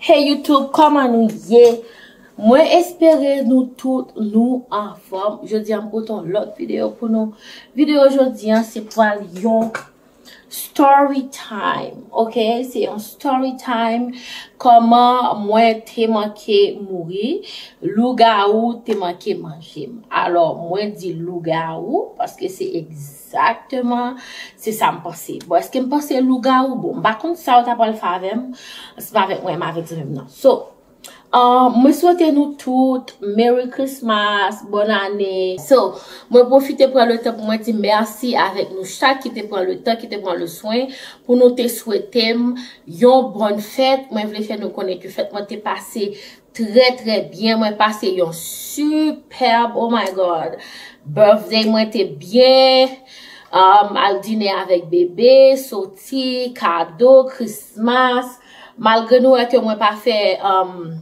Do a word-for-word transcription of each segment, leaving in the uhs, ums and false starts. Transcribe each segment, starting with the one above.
Hey YouTube, kòman nou ye? Mwen espere nou tout nou anfòm. Jodi a m pote yon lòt videyo pou nou. Videyo jodi a se pral yon story time, ok? Se yon story time. Kòman mwen te manke mouri, lougawou te manke manje m. Alò, mwen di lougawou paske se egzakteman se sa m panse. Bon, èske m panse lougawou? Bon, m pa konn sa yo ta pral fè avè m. Se pa avèk mwen, m avèk zanmi m nan. So, uh, mwen swete nou tout Merry Christmas, bòn ane. So, mwen pwofite pran le tan pou mwen di mèsi avèk nou chak ki te pran le tan, ki te pran le swen pou nou te swete m yon bòn fèt. Mwen vle fè nou konnen ke fèt mwen te pase trè, trè byen. Mwen pase yon superb, oh my God, birthday mwen te byen. Um, al dine avèk bebe, soti, kado, Christmas. Malgre nou wè ke mwen pa fè, um,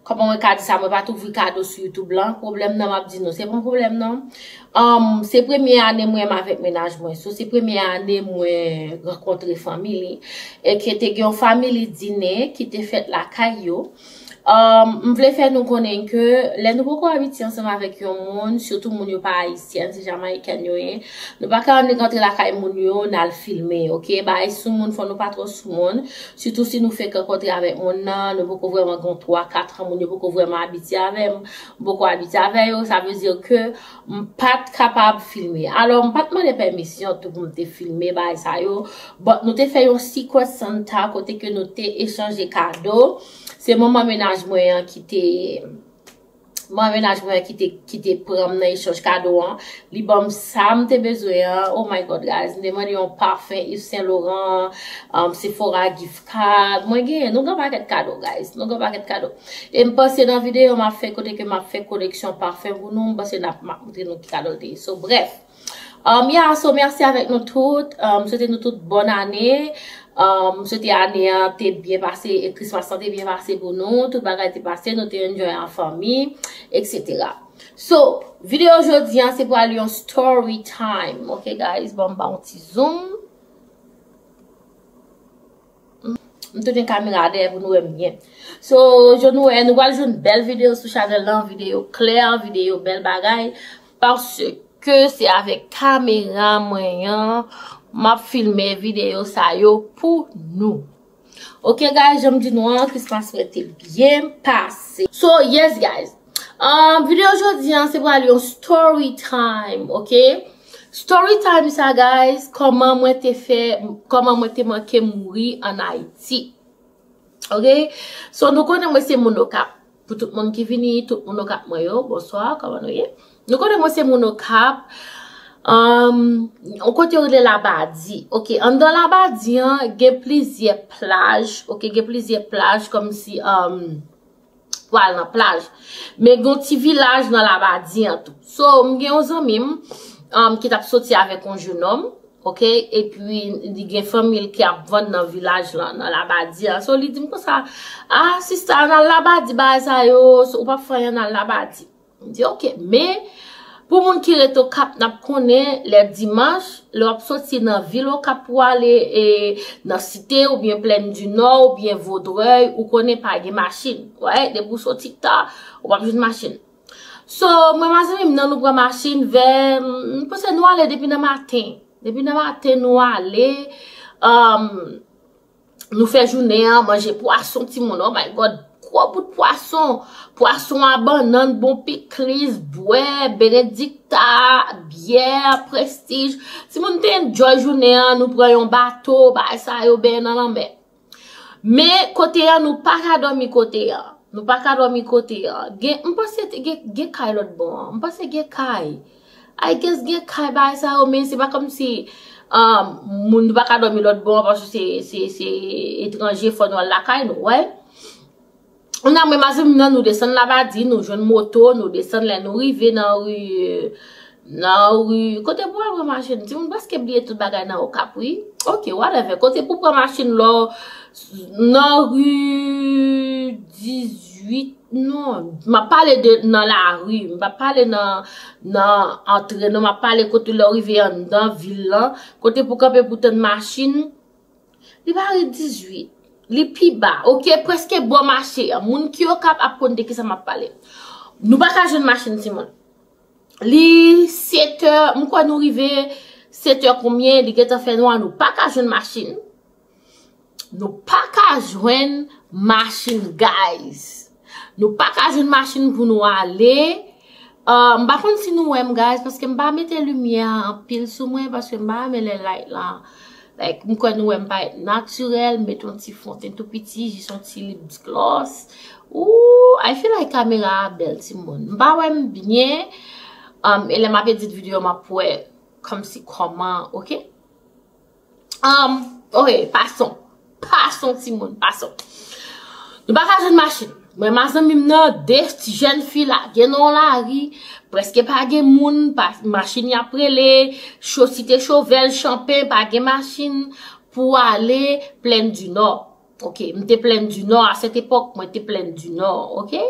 kòman mwen ka di sa, mwen pa t ouvri kado sou YouTube lan. Pwoblèm nan, m ap di nou, se pa yon pwoblèm nan. Um, se premye ane mwen m avèk mennaj mwen. So, se premye ane mwen rankontre fanmi li. E ke te gen yon family dinner ki te fèt lakay yo. Um, m vle fè nou konnen ke lè nou poko abitye ansanm avèk yon moun, sitou moun yo pa ayisyèn, se jamayiken yo ye, nou pa ka annik antre lakay moun yo, n al filme, ok? Bagay sou moun, fò nou pa twò sou moun. Sitou si nou fenk rankontre avèk moun nan, nou poko vrèman gen twa, kat an, moun yo poko vrèman abitye avè m, m poko abitye avè yo, sa vle di ke m pa t kapab filme. Alò, m pa t mande pèmisyon tou pou m te filme bagay sa yo. But nou te fè yon Secret Santa kote ke nou te echanje kado. Se manman mennaj mwen an ki te, manman mennaj mwen an ki te, ki te pran m nan echanj kado an. Li ban m sa m te bezwen an. Oh my God, guys. M te mande yon pafen Yves Saint Laurent, um, Sephora gift card. Mwen genyen, nou gen pakèt kado, guys. Nou gen pakèt kado. E m panse nan videyo m ap fè kote ke m ap fè koleksyon pafen pou nou. M panse n ap, m ap montre nou ki kado l te ye. So, brèf. Um, yeah, so mèsi avèk nou tout. Um, swete nou tout bòn ane. Um, swete ane an te byen pase e Christmas lan te byen pase pou nou. Tout bagay te pase, nou te enjoy an fanmi, et cetera. So, videyo jodi an se pral yon story time. Ok, guys, bon, m ba yon ti zoom. M tounen kamera dèyè pou nou wè m byen. So, jan nou wè, nou pral jwenn bèl videyo sou chanèl lan, videyo klè, videyo bèl bagay. Paske se avèk kamera mwen an, m ap filme videyo sa yo pou nou. Ok, guys, jan m di nou an, Christmas mwen te byen pase. So, yes, guys. Um, videyo jodi an, se pral yon story time, ok? Story time sa, guys, kòman mwen te fè, kòman mwen te manke mouri ann Ayiti. Ok? So, nou konnen mwen se moun Okap. Pou tout moun ki vini, tout moun Okap mwen yo, bonswa, kòman nou ye? Nou konnen mwen se moun Okap. Um, yon kote yo rele Labadi. Ok, anndan Labadi an, gen plizyè plaj. Ok, gen plizyè plaj kòmsi, um, pou al nan plaj. Men gen yon ti vilaj nan Labadi an tou. So, m gen yon zanmi m, um, ki t ap soti avèk yon jenòm, ok? Epi, li gen fanmi l ki ap vann nan vilaj lan, nan Labadi an. So, li di m konsa, "Ah, sista, ann al Labadi, bagay sa yo, so, ou p ap fè anyen, ann al Labadi." M di, "Ok." Men, pou moun ki rete Okap, n ap konnen, lè dimanch, lè w ap soti nan vil Okap pou ale, e, nan Site, oubyen Plèn di Nò, oubyen Vodrèy, ou konnen pa gen machin. Wè, depi w soti ta, ou p ap jwenn machin. So, mwen, mazanmi m nan, nou pran machin vè, m panse nou ale depi nan maten. Depi nan maten, nou ale, um, nou fè jounen an, manje pwason, timoun, oh my God, gwo bout pwason. Pwason a bannann, bon pikliz, bwè, benedikta, byè, prestij. Timoun te enjoy jounen an, nou pran yon bato, bagay sa yo, benyen nan lanmè. Men kote an, nou pa ka dòmi kote an. Nou pa ka dòmi kote an. Gen, m panse te gen, gen kay lòt bò an. M panse gen kay. I guess gen kay bagay sa yo, men se pa kòmsi, um, moun nou pa ka dòmi lòt bò an paske se, se, se etranje, fò nou al lakay nou, wè. Kounye a mwen, mazanmi m nan, nou desann Labadi, nou jwenn moto, nou desann lè nou rive nan ri, nan ri, kote pou al pran machin? Timoun prèske bliye tout bagay nan Okap, wi. Ok, whatever. Kote pou pran machin lò, nan ri dizuit, non. M ap pale de nan lari, m p ap pale nan, nan antre, non. M ap pale kote lè w rive anndan vil lan, kote pou kanpe pou tann machin. Li pa ri dizuit. Li pi ba, oke, prèske bò mache a. Moun ki Okap ap konn de kisa m ap pale. Nou pa ka jwenn machin, timoun. Li sèt è, m kwè nou rive sèt è konbyen, li gentan fè nwa, nou pa ka jwenn machin. Nou pa ka jwenn machin, guys. Nou pa ka jwenn machin pou nou ale. Uh, m pa konn si nou wè m, guys, paske m pa mete limyè anpil sou mwen, paske m pa renmen lè light la. Like, m kwè nou wè m parèt natirèl, met yon ti fon ten tou piti, jis yon ti lip gloss. Ooh, I feel like kamera a bèl, timoun. M pa wè m byen. Um, e lè m ap edit videyo, m ap wè kòmsi kòman, oke? Um, oke, pason. Pason, timoun, pason. Nou pa ka jwenn machin. Mwen, mazanmi m nan, de ti jèn fi lage nan yon lari, prèske pa gen moun, pa, machin y ap rele, cho, Site Chovèl, Chanpen, pa gen machin pou ale Plèn di Nò. Oke, m te Plèn di Nò, a sèt epòk, mwen te Plèn di Nò, oke?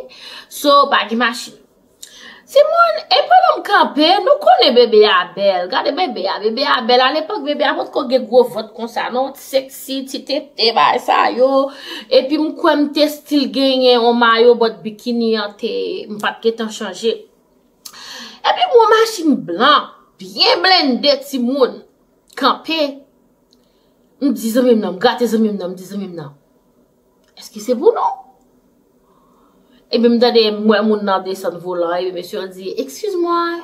So, pa gen machin. Timoun, e pandan m kanpe, nou konnen bebe a bèl. Gade bebe a, bebe a bèl. Alepòk, bebe a potko gen gwo vant konsa, non. Ti seksi, ti tete, bagay sa yo. Epi m kwè m te still genyen yon mayo, but bikini an te, m pa t gentan chanje. Epi m wè machin blan, byen blende, timoun, kanpe. M di zanmi m nan, m gate zanmi m nan, m di zanmi m nan, èske se pou nou? Epi m tande, m wè moun nan desann volan, epi mesye yo di, excuse-moi,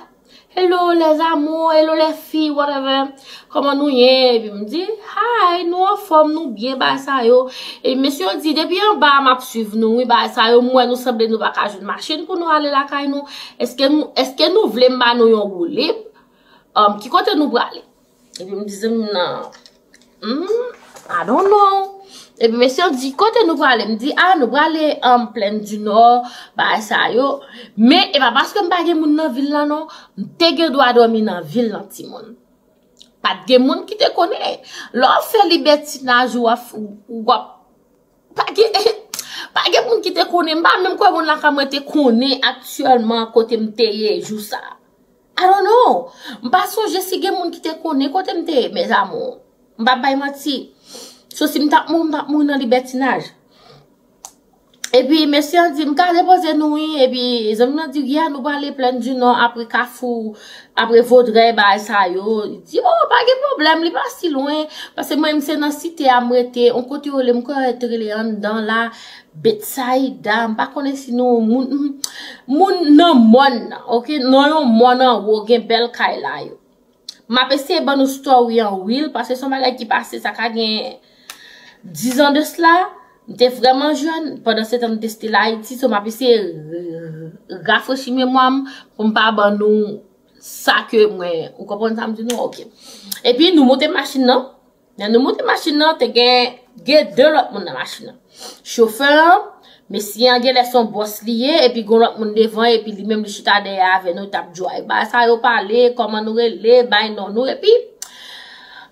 hello les amours, hello les filles, whatever, kòman nou ye? Epi m di, hi, nou anfòm, nou byen, bagay sa yo. Epi mesye yo di, depi anba a m ap swiv nou, wi, bagay sa yo, m wè nou sanble nou pa ka jwenn machin pou nou ale lakay nou. Èske nou, èske nou vle m ba nou yon woulib? Um, ki kote nou prale? Epi m di zanmi m nan, hmm, I don't know. Epi mesye yo di, kote nou prale? M di, a, nou prale, um, Plèn di Nò, bagay sa yo. Men, e pa paske m pa gen moun nan vil la, non. M te gen dwa dòmi nan vil lan, timoun. Pa t gen moun ki te konnen. Lè w ap fè libètinaj, w ap, w ap, pa gen, pa gen moun ki te konnen. M pa menm kwè moun lakay mwen te konnen aktyèlman kote m te ye jou sa a. I don't know. M pa sonje si gen moun ki te konnen kote m te ye, mes amours. M p ap bay manti. So, si m t ap mouri, m t ap mouri nan libètinaj. Epi, mesye an di, m ka depoze nou, wi. Epi, zanmi m nan di, yeah, nou prale Plèn di Nò, apre Kafou, apre Vodrèy, bagay sa yo. Li di, oh, pa gen pwoblèm, li pa si lwen. Paske mwen, m se nan Site a m rete, yon kote yo rele, m kwè yo te rele anndan la, Bethsaida, m pa konnen si nou, moun, moun nan mòn nan, oke? Nan yon mòn anwo, gen bèl kay la yo. M ap eseye ban nou story an real, paske se yon bagay ki pase, sa ka gen diz an de sila. M te vrèman jèn, pandan se tan m te still Ayiti, so m ap eseye r-, rafrechi memwa m pou m pa ban nou sa ke mwen, ou konprann sa m di nou? Oke. Epi nou monte machin nan. Lè nou monte machin nan, te gen, gen de lòt moun nan machin nan. Chofè an, mesye an genlè se yon bòs li ye, epi gen lòt moun devan, epi li menm li chita dèyè avè nou, t ap drive. Bagay sa yo pale, kòman nou rele, bay non nou, epi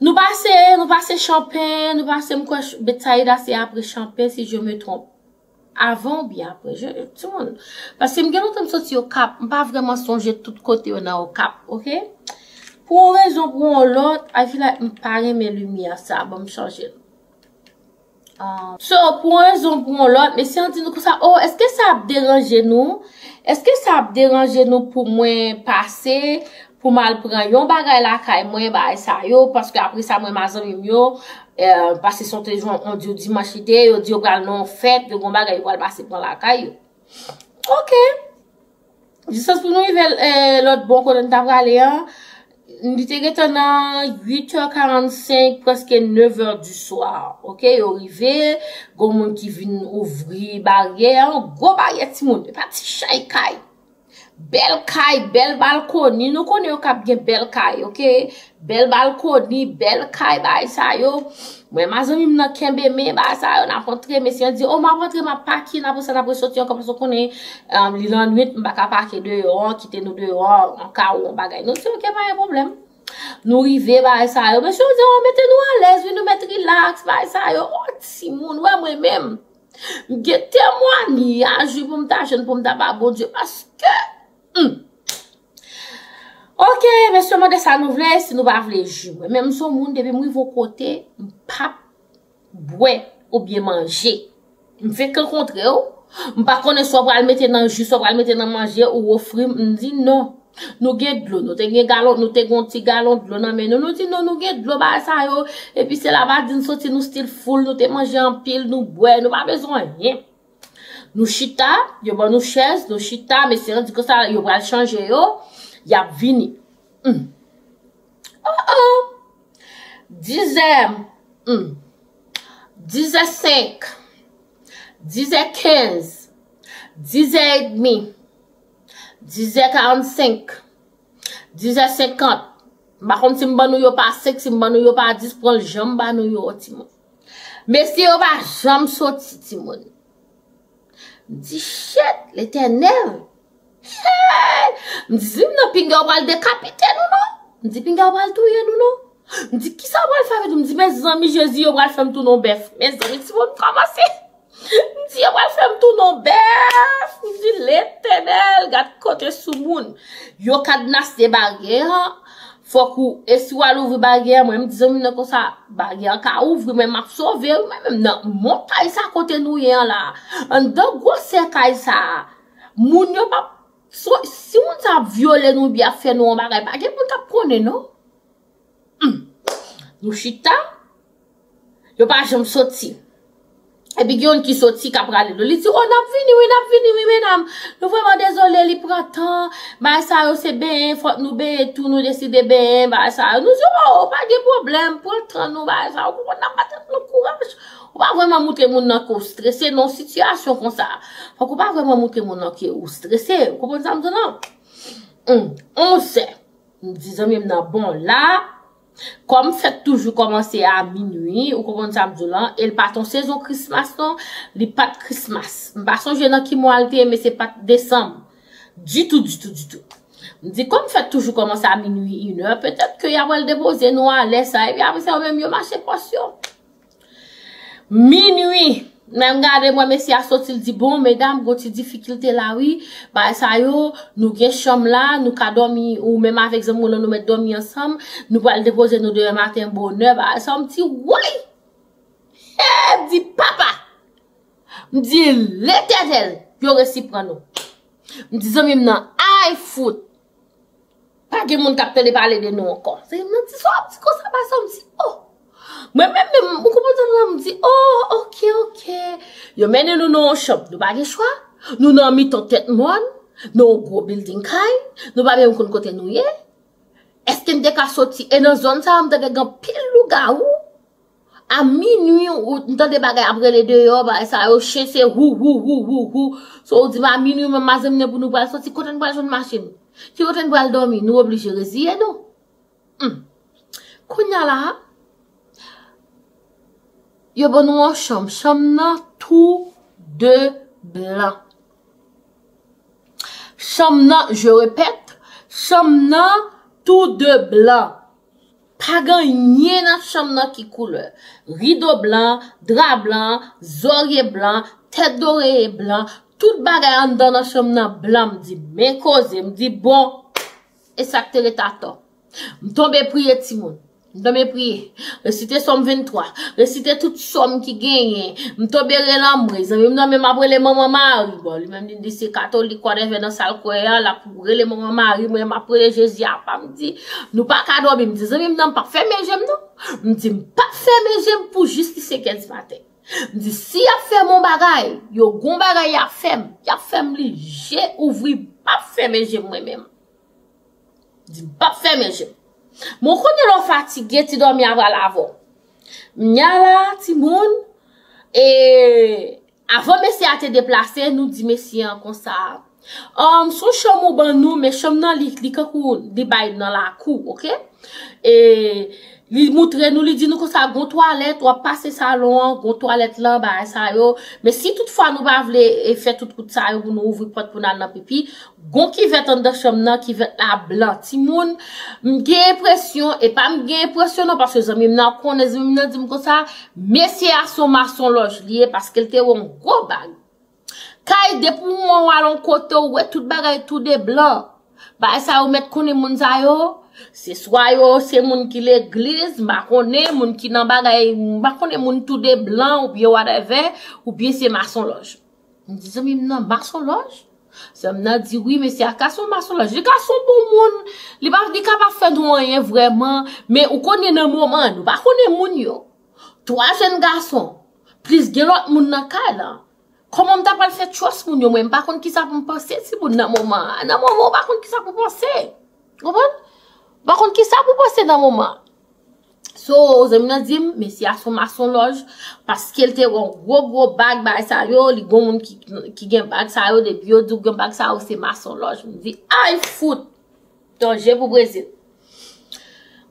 nou pase, nou pase Chanpen, nou pase, m kwè Ch-, Bethsaida se apre Chanpen, si je me trompe. Avan oubyen apre, je, timoun. Paske m gen lontan m soti Okap, m pa vrèman sonje tout kote yo nan Okap, oke? Pou yon rezon, pou yon lòt, I feel like m pa renmen limyè sa, ban m chanje l. Ah, so, pou yon rezon, pou yon lòt, mesye an di nou konsa, oh, èske sa ap deranje nou? Èske sa ap deranje nou pou mwen pase, pou m al pran yon bagay lakay mwen, bagay sa yo, paske apre sa, mwen, mazanmi m yo, eh, paske se te yon, yon di dimanch li te ye, yo di yo pral nan yon fèt, yo gen yon bagay yo pral pase pran lakay yo. Oke. Distans pou nou rive, eh, lòt bò kote n ta prale an, li te gentan nan uit è karannsenk, prèske nèf è du soir. Oke, yo rive, gon moun ki vin ouvri baryè an, gwo baryè timoun, e pa ti chay kay. Bèl kay, bèl balkoni, nou konnen Okap gen bèl kay, oke? Bèl balkoni, bèl kay, bagay sa yo. Mwen, mazanmi m nan kenbe men, bagay sa yo, n ap antre, mesye an di, oh, m ap antre, m ap pake, n ap sa, n ap resoti ankò, paske w konnen, um, li lannwit, m pa ka pake deyò an, kite nou deyò an, an ka ou yon bagay. Nou di, oke, pa gen pwoblèm. Nou rive, bagay sa yo. Mesye yo di, oh, mete nou alèz, wi, nou mèt rilaks, bagay sa yo. Oh, timoun, wè mwen menm. M gen temwanyaj, wi, pou m ta jwenn, pou m ta ba Bondye, paske, hmm. Oke, mesye, mande sa nou vle, si nou pa vle, ji. Mwen menm, m se yon moun, depi m rive yon kote, m p ap bwè. oubyen manje. M fenk rankontre w, m pa konnen sa w pral mete nan ji, sa w pral mete nan manje, ou ofri m, m di non. Nou gen dlo, nou te gen galon, nou te gen yon ti galon dlo nan men nou, nou di non, nou gen dlo, bagay sa yo, epi se la Badin soti, nou still full, nou te manje anpil, nou bwè, nou pa bezwen anyen. Nou chita, yo ban nou chèz, nou chita, mesye an di konsa, yo pral chanje yo, y ap vini. Hmm. Oh, oh. Dizè, hmm. Dizè senk, dizè kenz, dizè edmi, dizè karannsenk, dizè senkant. M pa konn si m ban nou yo pa senk, si m ban nou yo pa dis, pran l jan m ba nou yo, timoun. Mesye yo pa janm soti, timoun. M di, shit, Letènèl. Hey! M di, zim nan, pinga w pral dekapite nou, non? M di, pinga w pral touye nou, non? M di, kisa w pral fè avèk nou? M di, mezanmi, Jezi, yo pral fè m tounen yon bèf. Mezanmi, timoun kòmanse. M di, yo pral fè m tounen yon bèf. M di, Letènèl, gad kote sou moun. Yo kadnase baryè an. Fòk ou, e si w al ouvri baryè, mwen, m di zanmi m nan konsa, baryè an ka ouvri, men m ap sove, wi, mwen menm nan montay sa kote nou ye an la, anndan gwosè kay sa, moun yo p ap, so, si moun sa ap vyole nou, oubyen ap fè nou yon bagay, pa gen moun k ap konnen, non. Hmm. Nou chita, yo pa janm soti. Epi gen youn ki soti k ap rale dlo. Li di, o, n ap vini wi, n ap vini wi, medam. Nou vrèman dezole, li pran tan. Bagay sa yo se benyen, fòk nou benyen tou, nou deside benyen, bagay sa yo. Nou di, o, pa gen pwoblèm, pran tan nou, bagay sa yo. Ou konprann, n ap bat anpil kouraj. Ou pa vrèman moutre moun nan ke w strese nan yon sitiyasyon konsa. Fòk ou pa vrèman moutre moun nan ke ou strese. Ou konprann sa m di w lan? Hmm, onzè. M di zanmi m nan, bon, la, kòm fèt toujou kòmanse a minui, ou konprann sa m di w lan, e l pa t yon sezon Christmas non, li pa t Christmas. M pa sonje nan ki mwa l te ye, men se pa t desanm. Ditou, ditou, ditou. M di, kòm fèt toujou kòmanse a minui, inè, petèt ke y ap al depoze nou a lè sa, epi apre sa, yo menm yo mache pòs yo. Minui, men m gade, mwen, mesye a soti, l di, bon, medam, gon ti difikilte la, wi. Bagay sa yo, nou gen chanm la, nou ka dòmi, ou menm avèk zanmi w lan, nou mèt dòmi ansanm. Nou pral depoze nou demen maten bonè, bagay sa yo. M di, woy! Hey! M di, papa! M di, Letènèl, yo resi pran nou. M di, zanmi m nan, ay fout! Pa gen moun k ap tande pale de nou ankò. Se m nan di sa w ap di konsa, pa sa m di, oh. Mwen menm, menm, ou konprann sa m di, oh, ok, ok. Yo mennen nou nan yon chanm, nou pa gen chwa. Nou nan mitan tèt mòn, nan yon gwo bilding kay, nou pa menm konn kote nou ye. Èske n te ka soti? E nan zòn sa a, m tande gen anpil lougawou. A minui, ou, m tande bagay ap rele deyò, bagay sa yo, chen se wou, wou, wou, wou, wou. So, ou di m a minui, men mazenn mwen pou nou pral soti, kote n pral jwenn machin? Ki kote n pral dòmi? Nou oblije reziye nou. Hmm. Kounye a la, yo ban nou yon chanm. Chanm nan tou de blan. Chanm nan, je répète, chanm nan tou de blan. Pa gen anyen nan chanm nan ki koulè. Rido blan, dra blan, zòrye blan, tèt doreye blan, tout bagay anndan nan chanm nan blan. M di, men koze, m di, bon, e sa k te ret atò. M tonbe priye timoun. M tonbe priye. Resite Sòm venntwa. Resite tout sòm ki genyen. M tonbe rele anmwe. Zanmi m nan menm ap rele Manman Mari. Bon, li menm li di se katolik, whatever nan sa l kwè a, l ap rele Manman Mari, mwen m ap rele Jezi apa. M di, nou pa ka dòmi. M di, zanmi m nan, m p ap fèmen je m non. M di, m p ap fèmen je m pou jis li senk è di maten. M di, si y ap fè m yon bagay, yo gon bagay y ap fè m, y ap fè m li je ouvri, m p ap fèmen je m mwen menm. Di, m p ap fèmen je m. Bon, kounye a lè w fatige, ti dòmi a pral avè w. Kounya la, timoun, e, avan mesye a te deplase, nou di mesye an konsa, um, se yon chanm ou ban nou, men chanm nan, li, li kankou li bay nan lakou, oke? E, li moutre nou, li di nou konsa, gon twalèt, w ap pase salon an, gon twalèt lan, bagay sa yo. Men si toutfwa nou pa vle, e, fè tout wout sa yo pou nou ouvri pòt pou n al nan pipi, gon kivèt anndan chanm nan, kivèt la blan. Timoun, m gen enpresyon, e pa m gen enpresyon non, paske zanmi m nan konnen, zanmi m nan di m konsa, mesye a se yon masonlòj li ye, paske l te wè yon gwo bag. Kay, depi w wè w al yon kote, w wè tout bagay tou de blan. Bagay sa yo mèt konnen moun sa yo, Se swa yo se moun ki legliz, m pa konnen, moun ki nan bagay, m pa konnen, moun tou de blan oubyen whatever, oubyen se masonlòj. M di zanmi m nan masonlòj? Zanmi nan di wi, mesye a ka se yon masonlòj. Li ka se yon bon moun, li pa, li ka pa fè nou anyen vrèman, men ou konnen nan moman an, nou pa konnen moun yo. Twa jèn gason, plis gen lòt moun nan kay lan. Kòman m ta pral fè trust moun yo? Mwen, m pa konn kisa pou m panse timoun nan moman an. Nan moman, ou pa konn kisa pou panse. Konprann? Ou pa konn kisa pou panse nan moman an. So, zanmi nan di m, mesye a se yon masonlòj, paske l te wè yon gwo, gwo bag, bagay sa yo, li gon moun ki, ki gen bag sa yo, depi yo di w gen bag sa yo, se masonlòj. M di, ay fout! Danje pou Brezil.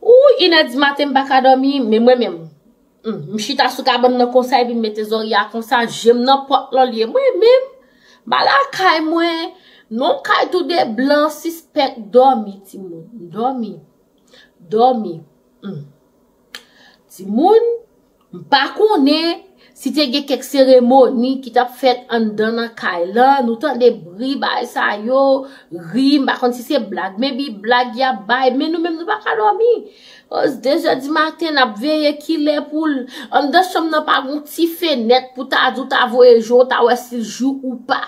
Ou, inè di maten, m pa ka dòmi, men mwen menm. Hmm, m chita sou kabann nan konsa, epi m mete zòrye a konsa, je m nan pòt lan li ye. Mwen menm, m pa lakay mwen, non kay tou de blan, sispèk, dòmi, timoun. M dòmi. Dòmi. Hmm. Timoun, m pa konnen si te gen kèk seremoni ki t ap fèt anndan nan kay lan, nou tande bri, bagay sa yo, ri, m pa konn si se blag, maybe blag y ap bay, men nou menm nou pa ka dòmi. De zè di maten, n ap veye kilè pou l, anndan chanm nan pa gon ti fenèt pou ta di w ta voye je w, ta wè si l jou ou pa.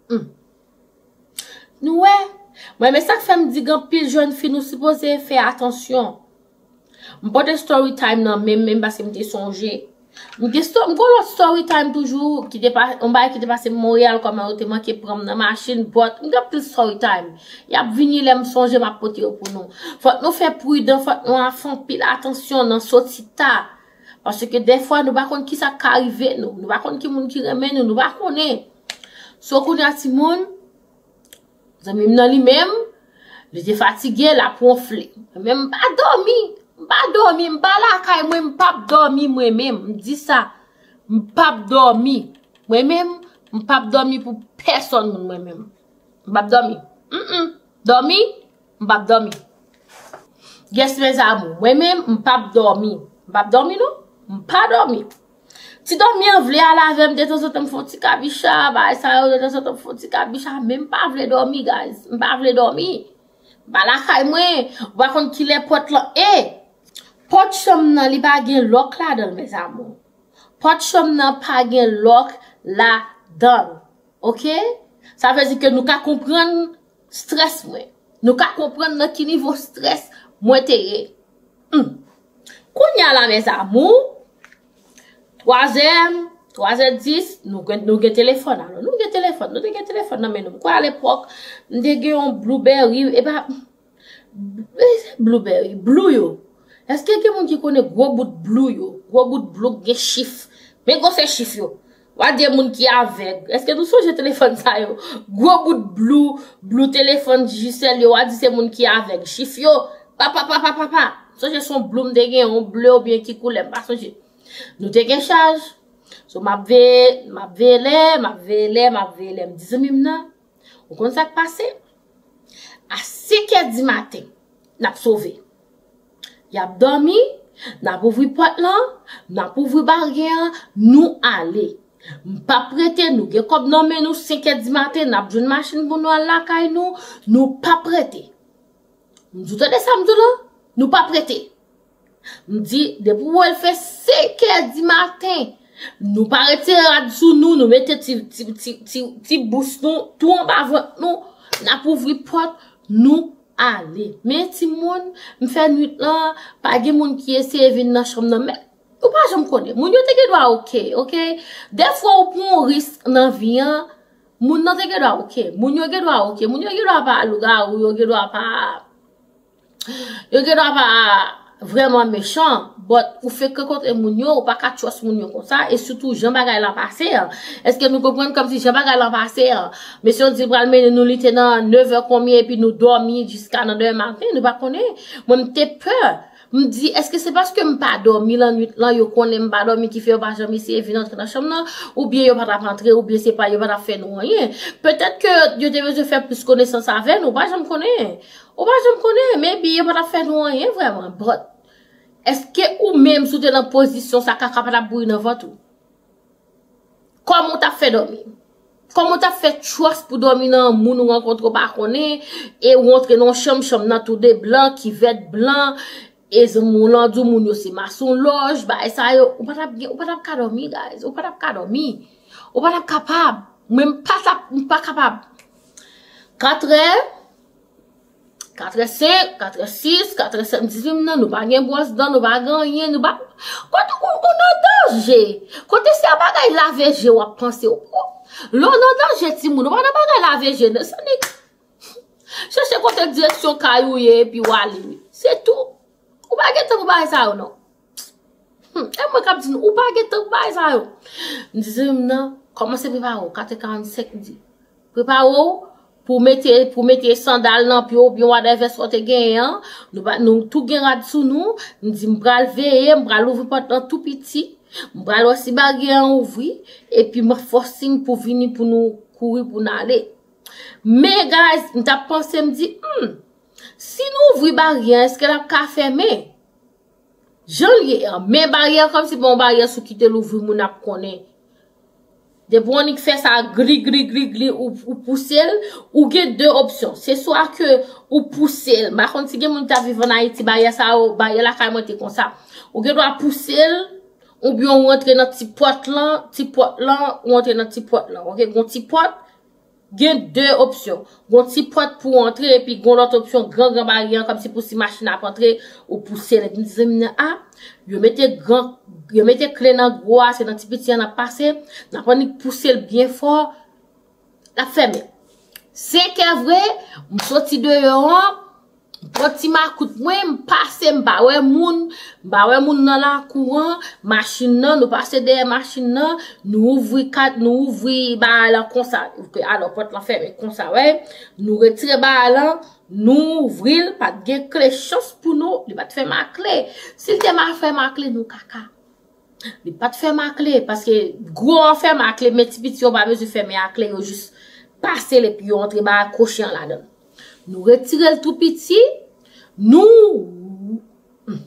Hmm. Nou wè? Mwen, men sa k fè m di gen anpil jèn fi, nou sipoze fè atansyon. M pote story time nan menm, menm paske m te sonje. M gen sto-, m gen lòt story time toujou, ki te pa, yon bagay ki te pase m Monreyal, kòman yo te manke pran m nan machin, but m gen anpil story time. Y ap vini lè m sonje, m ap pote yo pou nou. Fòk nou fè pridan, fòk nou fè anpil atansyon nan soti ta. Paske dèfwa, nou pa konn kisa k ka rive nou. Nou pa konn ki moun ki renmen nou, nou pa konnen. So, kounye a, timoun, zanmi m nan li menm, li te fatige, l ap wonfle. Mwen menm, m pa dòmi. M pa dòmi, m pa lakay mwen, m p ap dòmi mwen menm. M di sa, m p ap dòmi. Mwen menm, m p ap dòmi pou pèsonn moun mwen menm. M p ap dòmi. Mm-mm. Dòmi, m p ap dòmi. Yes, mes amours. Mwen menm, m p ap dòmi. M p ap dòmi, non. M pa dòmi. Ti dòmi an vle al avè m, detanzantan m fè yon ti kabicha, bagay sa yo, detanzantan m fè yon ti kabicha, men m pa vle dòmi, guys. M pa vle dòmi. M pa lakay mwen. Ou pa konn kilè pòt lan. E, pòt chanm nan, li pa gen lòk ladan l, mes amours. Pòt chanm nan pa gen lòk ladan l. Oke? Sa vle di ke nou ka konprann strès mwen. Nou ka konprann nan ki nivo strès mwen te ye. Hmm. Kounye a la, mes amours, twa zè, twa zè dis, nou gen, nou gen telefòn, alò. Nou gen telefòn, nou te gen telefòn nan men nou. M kwè alepòk, m te gen yon Blueberry, e pa, Blueberry, Blue yo. Èske gen moun ki konnen gwo bout Blue yo? Gwo bout Blue k gen chif. Men gwosè chif yo. W a di moun ki avèg. Èske nou sonje telefòn sa yo? Gwo bout Blue, Blue telefòn Digicel yo, w a di se moun ki avèg. Chif yo, pa, pa, pa, pa, pa, pa. Sonje se yon Blue m te gen, yon ble oubyen ki koulè, m pa sonje. Nou te gen chaj. So, m ap veye, m ap veye lè, m ap veye lè, m ap veye lè. M di zanmi m nan, ou konn sa k pase? A senkè di maten, n ap sove. Y ap dòmi, n ap ouvri pòt lan, n ap ouvri baryè an, nou ale. M p ap rete, nou gen kòb nan men nou, senkè di maten, n ap jwenn machin pou nou al lakay nou, nou p ap rete. M di w tande sa m di w lan? Nou p ap rete. M di, depi w wè l fè senkè di maten, nou pa retire rad sou nou, nou mete ti, ti, ti, ti, ti bous nou tou anba vant nou, n ap ouvri pòt, nou ale. Men timoun, m fè nwit lan, pa gen moun ki eseye vin nan chanm nan, men ou pa janm konnen. Moun yo te gen dwa oke, oke? Dèfwa ou pran yon risk nan vi an, moun nan te gen dwa oke. Moun yo gen dwa oke. Moun yo gen dwa pa lougawou, yo gen dwa pa Yo gen dwa pa vrèman mechan, but ou fenk rankontre moun yo, ou pa ka trust moun yo konsa, e sitou jan bagay lan pase an. Èske nou konprann kòmsi jan bagay lan pase an, mesye yo di pral mennen nou, li te nan nevè konbyen, epi nou dòmi jiska nan demen maten, nou pa konnen. Mwen, m te pè. M di, èske se paske m pa dòmi lannwit lan, yo konnen m pa dòmi ki fè yo pa janm eseye vin antre nan chanm nan, oubyen yo pa t ap antre, oubyen se pa yo pa t ap fè nou anyen. Petèt ke yo te bezwen fè plis konesans avè nou, ou pa janm konnen. Ou pa janm konnen, maybe yo pa t ap fè nou anyen vrèman, but èske ou menm si w te nan pozisyon sa, kaka pa t ap bouri nan vant ou? Kòman w t ap fè dòmi? Kòman w t ap fè trust pou dòmi nan moun ou rankontre w pa konnen, e ou antre nan yon chanm, chanm nan tou de blan, kivèt blan, e zanmi w lan di w moun yo se masonlòj, bagay sa yo, ou pa t ap gen, ou pa t ap ka dòmi, guys, ou pa t ap ka dòmi. Ou pa t ap kapab. Mwen, m pa t ap, m pa kapab. Katrè, katrè senk, katrè sis, katrè sèt, m di, "Zanmi m nan, nou pa gen bwòs dan, nou pa gen anyen, nou pa." Kote ou, ou nan danje. Kote se a bagay lave je w ap panse. Ou, lè w nan danje, timoun, ou pa nan bagay lave je, non, sa nèg. Chèche kote direksyon kay ou ye, epi w ale, wi. Se tou. Ou pa gen tan pou bagay sa yo, non. Hmm, e mwen k ap di nou, ou pa gen tan pou bagay sa yo. M di, "Zanmi m nan, kòmanse prepare w." Katrè karannsenk, m di, "Prepare w pou mete, pou mete sandal nan pye w, oubyen whatever sa w te genyen an. Nou pa, nou tou gen rad sou nou." M di, "M pral veye, m pral ouvri pòt lan tou piti. M pral wè si baryè an ouvri, epi m ap fè w siy pou vini, pou nou kouri, pou n ale." Men, guys, m t ap panse, m di, hmm, si nou ouvri baryè an, èske l ap ka fèmen? Jan l ye an, men baryè kòmsi pa yon baryè sou kite l ouvri moun ap konnen. Depi w annik fè sa gli, gli, gli, gli, ou, ou pouse l, ou gen de opsyon. Se swa ke ou pouse l. M pa konn si gen moun ki t ap viv ann Ayiti, baryè sa yo, baryè lakay mwen te konsa. Ou gen dwa pouse l, oubyen ou antre nan ti pòt lan, ti pòt lan, ou antre nan ti pòt lan. Oke, gon ti pòt, gen de opsyon. Gon ti pòt pou w antre, epi gon lòt opsyon, gran, gran baryè an, kòmsi pou si machin ap antre, ou pouse l. Epi m di zanmi m nan, a, yo mete gran, yo mete kle nan gwo a, se nan ti piti an n ap pase, n ap annik pouse l byen fò, l ap fèmen. Senkè vre, m soti deyò an, m pran ti makout mwen, m pase, m pa wè moun, m pa wè moun nan lakou an, machin nan, nou pase dèyè machin nan, nou ouvri kat, nou ouvri bagay lan konsa. Alò, pòt lan fèmen konsa, wè. Nou retire bagay lan, nou ouvri l, pa t gen kle, chans pou nou, li pa t fèmen ak kle. Si l te mal fèmen ak kle, nou kaka. Li pa t fèmen ak kle, paske gwo an fèmen ak kle, men ti piti yo pa bezwen fèmen ak kle, yo jis pase l epi yo antre ba koche an ladan l. Nou retire l tou piti, nou, hmm.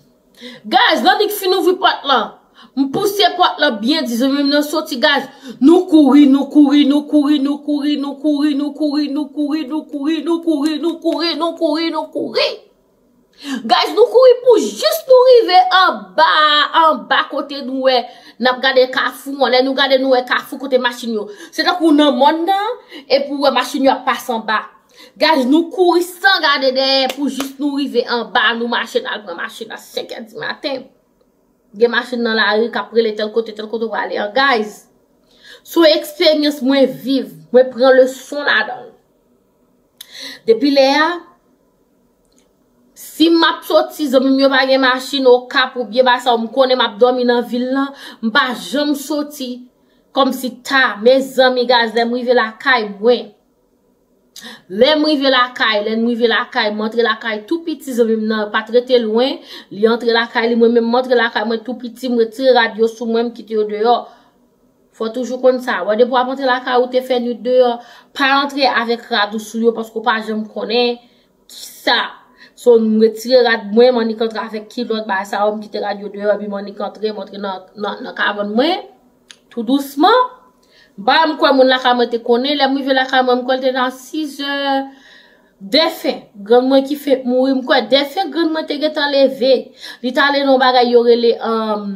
Guys, nan li k fin ouvri pòt lan, m pouse pòt lan byen di zanmi m nan soti, guys. Nou kouri, nou kouri, nou kouri, nou kouri, nou kouri, nou kouri, nou kouri, nou kouri, nou kouri, nou kouri, nou kouri, nou kouri. Guys, nou kouri pou jis nou rive anba, anba kote nou wè, n ap gade kafou an. Lè nou gade, nou wè kafou kote machin yo. Se tankou nan mòn nan, epi w wè machin yo ap pase anba. Guys, nou kouri san gade dèyè pou jis nou rive anba, nou mache n al pran machin a senkè di maten. Gen machin nan lari k ap rele tèl kote, tèl kote w prale an. Guys, se yon eksperyans mwen viv, mwen pran leson ladan l. Depi lè a, si m ap soti, zanmi m yo pa gen machin, Okap oubyen bagay sa yo, m konnen m ap dòmi nan vil lan, m pa janm soti kòmsi ta, mezanmi, guys, lè m rive lakay mwen. Lè m rive lakay, lè m rive lakay, m antre lakay tou piti, zanmi m nan pa t rete lwen, li antre lakay li, mwen menm m antre lakay mwen tou piti, m retire rad yo sou mwen, m kite yo deyò. Fò toujou konn sa. Wè, depi w ap antre lakay ou te fè nwit deyò, pa antre avèk rad ou sou yo, paske w pa janm konnen kisa. So, m retire rad mwen, m annik antre avèk kilòt, bagay sa yo, m kite rad yo deyò, epi m annik antre, m antre nan, nan, nan kabann mwen, tou dousman. M pa janm kwè moun lakay mwen te konnen, lè m rive lakay mwen, m kwè l te nan sizè. Defen, grann mwen ki fenk mouri, m kwè defen grann mwen te gentan leve. Li t ale nan yon bagay yo rele, um,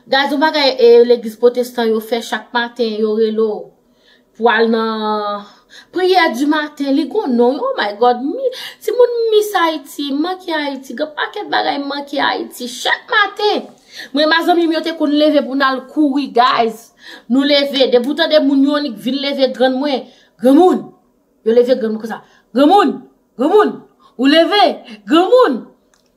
Guys, yon bagay, e, legliz pwotestan yo fè chak maten, yo rele w pou al nan priyè di maten, li gon non, oh my God, mi, timoun, m miss Ayiti, m manke Ayiti, gen pakèt bagay m manke Ayiti, chak maten. Mwen, ma zanmi m yo te konn leve pou n al kouri, guys. Nou leve, depi w tande moun yo annik vin leve grann mwen, granmoun, yo leve granmoun konsa. Granmoun, granmoun, ou leve, granmoun.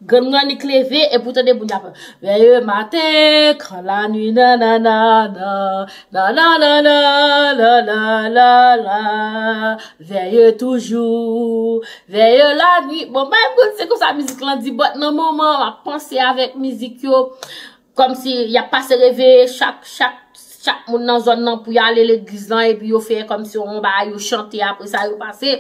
Granmoun annik leve, epi w tande moun y ap, veye maten, kan lannuit, nananana, nananana, nananana, veye toujou, veye lannuit. Bon, bay m konn se konsa mizik lan di, but nan moman, m ap panse avèk mizik yo. Kòmsi y ap pase reveye chak, chak, chak moun nan zòn nan pou y ale legliz lan, epi yo fè kòmsi yon bagay, yo chante, apre sa yo pase.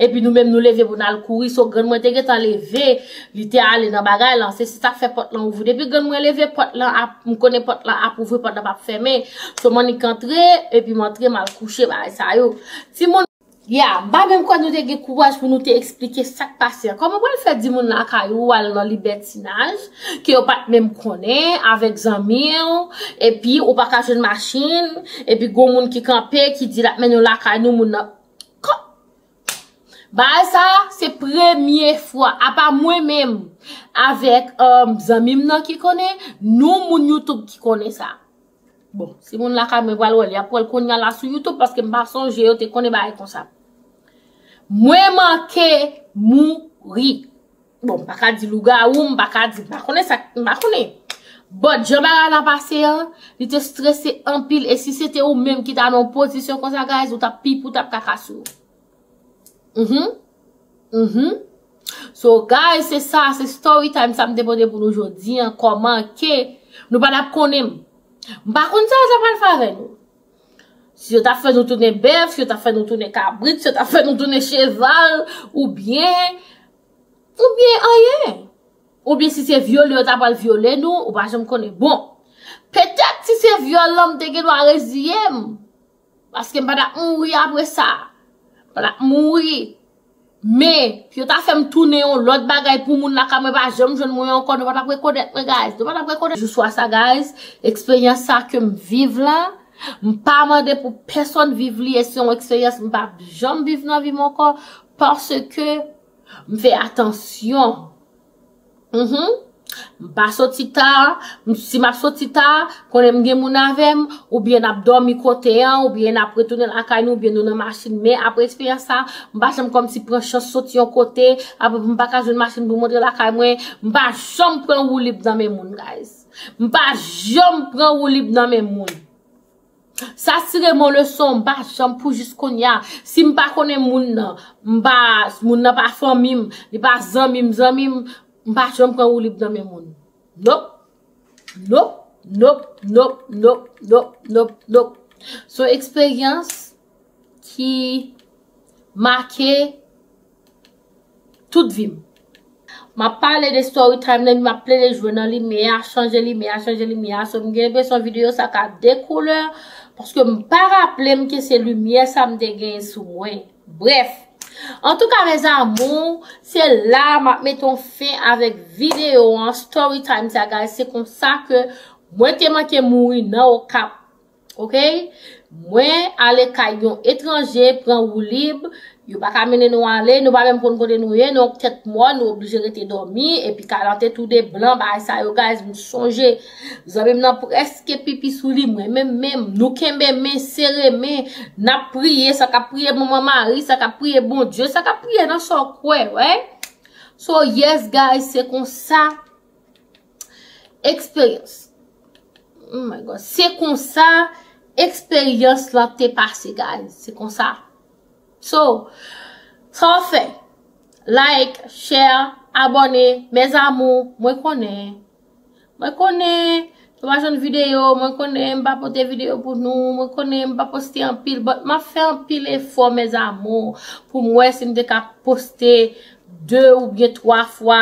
Epi nou menm nou leve pou n al kouri. So grann mwen te gentan leve, li te ale nan bagay lan. Se, se sa k fè pòt lan ouvri. Depi grann mwen leve, pòt lan ap, m konnen pòt lan ap ouvri, pòt lan p ap fèmen. So m annik antre, epi m antre, m al kouche, bagay sa yo. Timoun, ya, m pa menm kwè nou te gen kouraj pou nou te eksplike sa k pase an. Kòman w pral fè di moun lakay ou al nan libètinaj, ke yo pa t menm konnen, avèk zanmi w, epi ou pa ka jwenn machin, epi gon moun ki kanpe, ki di l ap mennen w lakay nou, moun nan. Kò-, bagay sa, se premye fwa, apa mwen menm, avèk, um, zanmi m nan ki konnen, nou moun YouTube ki konnen sa. Bon, si moun lakay mwen pral wè l, y ap wè l kounye a la sou YouTube, paske m pa sonje yo te konnen bagay konsa. Mwen manke mouri. Bon, m pa ka di lougawou, m pa ka di, m pa konnen sa, m pa konnen. But jan bagay la pase an, li te strese anpil, e si se te ou menm ki ta nan yon pozisyon konsa, guys, ou t ap pi, ou t ap kaka sou ou. Mhm. Mhm. So, guys, se sa, se story time sa m te pote pou nou jodi an, kòman ke nou pa t ap konnen m. M pa konn sa yo ta pral fè avè nou. Si yo ta fè nou tounen bèf, si yo ta fè nou tounen kabrit, si yo ta fè nou tounen cheval, oubyen, oubyen anyen. Oubyen si se vyole yo ta pral vyole nou, ou pa janm konnen. Bon, petèt si se vyòl lan m te gen dwa reziye m. Paske m pa t ap mouri apre sa. M pa t ap mouri. Men, yo ta fè m tounen yon lòt bagay pou moun lakay mwen pa janm jwenn mwen ankò, nou pa t ap rekonèt mwen, guys. Nou pa t ap rekonèt. Jou swa sa, guys, eksperyans sa ke m viv la, m pa mande pou pèsonn viv li, e se yon eksperyans m pa janm viv nan vi m ankò, paske m fè atansyon. Mhm. M pa soti ta, m, si m ap soti ta, konnen m gen moun avè m, oubyen n ap dòmi kote an, oubyen n ap retounen lakay nou, oubyen nou nan machin. Men apre eksperyans sa, m pa janm kòmsi pran chans soti yon kote, apre pou m pa ka jwenn machin pou m rantre lakay mwen, m pa janm pran woulib nan men moun, guys. M pa janm pran woulib nan men moun. Sa tire m yon leson, m pa janm pou jis kounye a. Si m pa konnen moun nan, m pa, moun nan pa fanmi m, li pa zanmi m, zanmi m, m pa janm pran woulib nan men moun. Nop. Nop, nop, nop, nop, nop, nop, nop. Se yon eksperyans ki make tout vi m. M ap pale de story time nan, m ap plede jwe nan limyè a, chanje limyè a, chanje limyè a. So, m gen enpresyon videyo sa ka de koulè, paske m pa raple m ke se limyè sa m te genyen sou mwen. Brèf. Antouka, mes amours, se la m ap mete yon fen avèk videyo an, story time sa, guys. Se konsa ke mwen te manke mouri nan Okap. Ok? Mwen ale kay yon etranje, pran woulib, yo pa ka mennen nou ale, nou pa menm konn kote nou ye, nou tèt mò, nou oblije rete dòmi, epi kalante tou de blan, bagay sa yo, guys, m sonje. Zanmi m nan prèske pipi sou li, mwen menm, menm, nou kenbe men, sere men, n ap priye, sa k ap priye manman Mari, sa k ap priye Bondye, sa k ap priye nan sa w kwè, wè? So, yes, guys, se konsa. Eksperyans. Oh my God. Se konsa eksperyans lan te pase, guys. Se konsa. So, sa w fè? Like, share, abòne, mes amours, mwen konnen. Mwen konnen, nou pa jwenn videyo, mwen konnen, m pa pote videyo pou nou, mwen konnen, m pa poste anpil, but m ap fè anpil efò, mes amours, pou m wè si m te ka poste de oubyen twa fwa.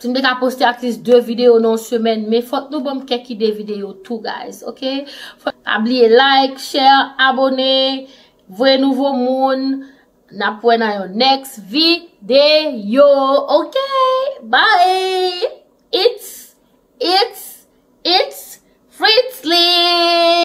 Si m te ka poste at least de videyo nan yon semèn, men fòk nou ban m kèk ide videyo tou, guys, ok? Fòk, pa bliye like, share, abòne, voye nouvo moun. N ap wè nan yon next videyo, ok? Bye! It's, it's, it's Fritzly!